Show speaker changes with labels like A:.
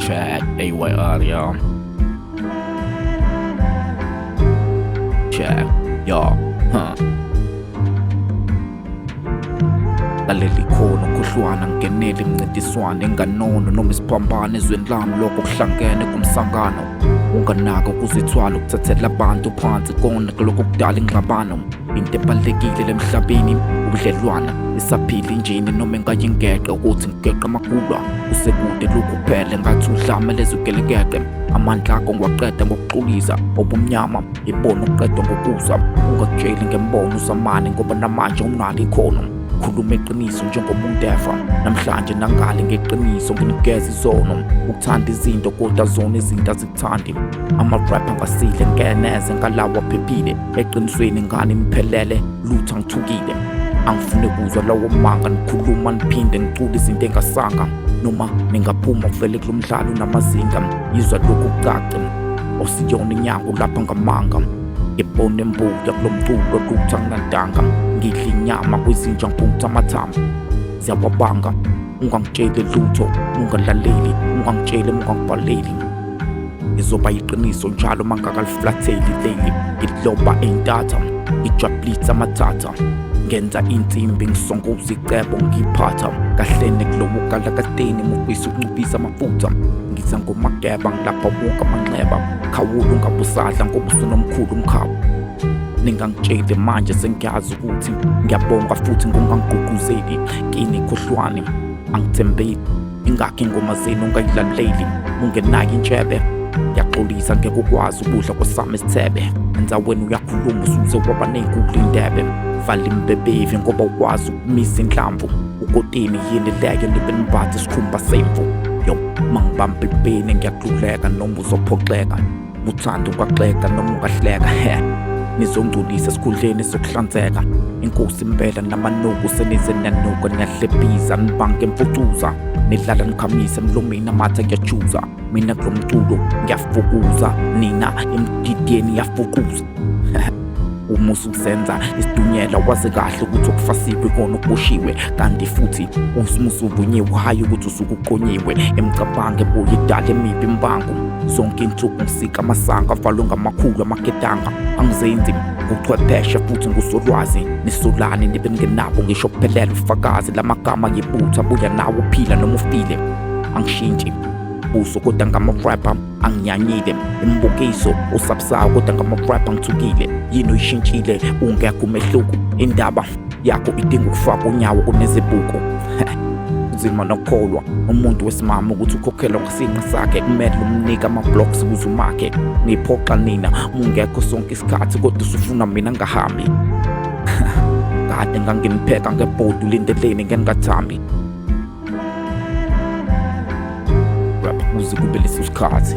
A: Check AYR, yeah. Check, yeah, huh. Lalela ikhono khohlwana ngingenele imncintiswano enganono noma isiphambano ezweni lami lokho kuhlangene kumsangano unganaka ukuzithwala ukuthathela abantu phansi kona kulokho kudala ingxabano. Into ebalulekile lemhlabeni ubudlelwana isaphila injini noma engayingeqe ukuthi ngigeqe amagulwa kusekude lokhu kuphele ngathi udlame lezigelekeqe amandla akho ngiwaqeda ngokuxolisa obumnyama ibona uqedwa ngokusa ungakutsheli ngembono usamane ngoba namanje unalo ikhono. Khuluma iqiniso njengomuntu efa namhlanje nangale ngeqiniso nginikeza izono ukuthanda izinto kodwa zona izinto azikuthandi. Ama-rap angasile ngeneze ngalawo aphephile eqinisweni ngani niphelele lutho angithukile. Angifune kuzwa lawo manga nikhuluma niphinde nicule izinto engasanga noma ningaphuma vele kulo mdlalo namazinga yizwa lokhu kucace osiyona inyango lapha ngamanga. Ngibona imbuya kulo mculo lutho anginantanga ngidla inyama kwizinja ngiphungutha amathambo ziyawabanga. Ungangitsheli lutho ungalaleli ungangitsheli ungangibhaleli ngizoba yiqiniso njalo mangakaliflatheli leli ngiloba ey'ntatha ngijabulisa amathatha ngenza insimbi ngisongoza icebo ngiphatha kahlene kulowo kalakateni mufisa ukunciphisa amafutha ngiza ngomageba ngilapha wonke amanxeba khawula ungabusadla ngoba usunomkhulu umkhaba. Ningangitsheli manje sengiyazi ukuthi ngiyabonga futhi ngongangigqugquzeli kini khohlwane angithembeli ingakho ingoma zenu ungayilaleli ungenayo intshebe ngiyaxolisa ngeke ukwazi ukudla kwesami isithebe enzaweni uyakhuluma usuze waba ney'nkulu indebe vala imbebevi ngoba ukwazi ukumisa inhlamvu ukotini yini leyo nibe nimbathe isikhumba semvu. Yo mangibamba ipeni ngiyaxuleka noma uzophoxeka uthanda ungaxeka noma ungahleka he nizongcolisa esikhundleni sokuhlanzeka. Inkosi impela namanuku senize nanuka niyahlebiza nibange imfucuza nidlala nikhamisa emlomeni amathe kuyajuza mina kulo mculo ngiyafukuza nina emdideni iyafukuza. Uma usuzenza isidunyela wazi kahle ukuthi okufasiwe ikona okuboshiwe kanti futhi usuvunyiwe hhayi ukuthi usuke uqonyiwe. Emcabange buye idala emibi imbango zonke insuku ngisika amasanga avalwe ngamakhulu amaketanga. Angizenzi nguchwepheshe futhi ngusolwazi nisolani nibe ningenabo ngisho kuphelela ufakazi lamagama ngibutha buya nawe uphila noma ufile. Angishintshi buso kodwa ngama-rapper anginyanyile imibukiso usabsayo kodwa ngama-rapper ngithukile yini oyishintshile ungekho umehluko indaba yakho idinga ukufaka unyawo kunezibuko. Kunzima nokukholwa umuntu wesimame ukuthi ukhokhelwa ngesinqa sakhe kumele umnike ama-blocks ukuze umakhe. Niphoxa nina mungekho sonke isikhathi kodwa usufuna mina ngingahambi. Kade nganginipheka ngebhodi ulindeleni ngengingathambi. Rap kuze kube leso sikhathi.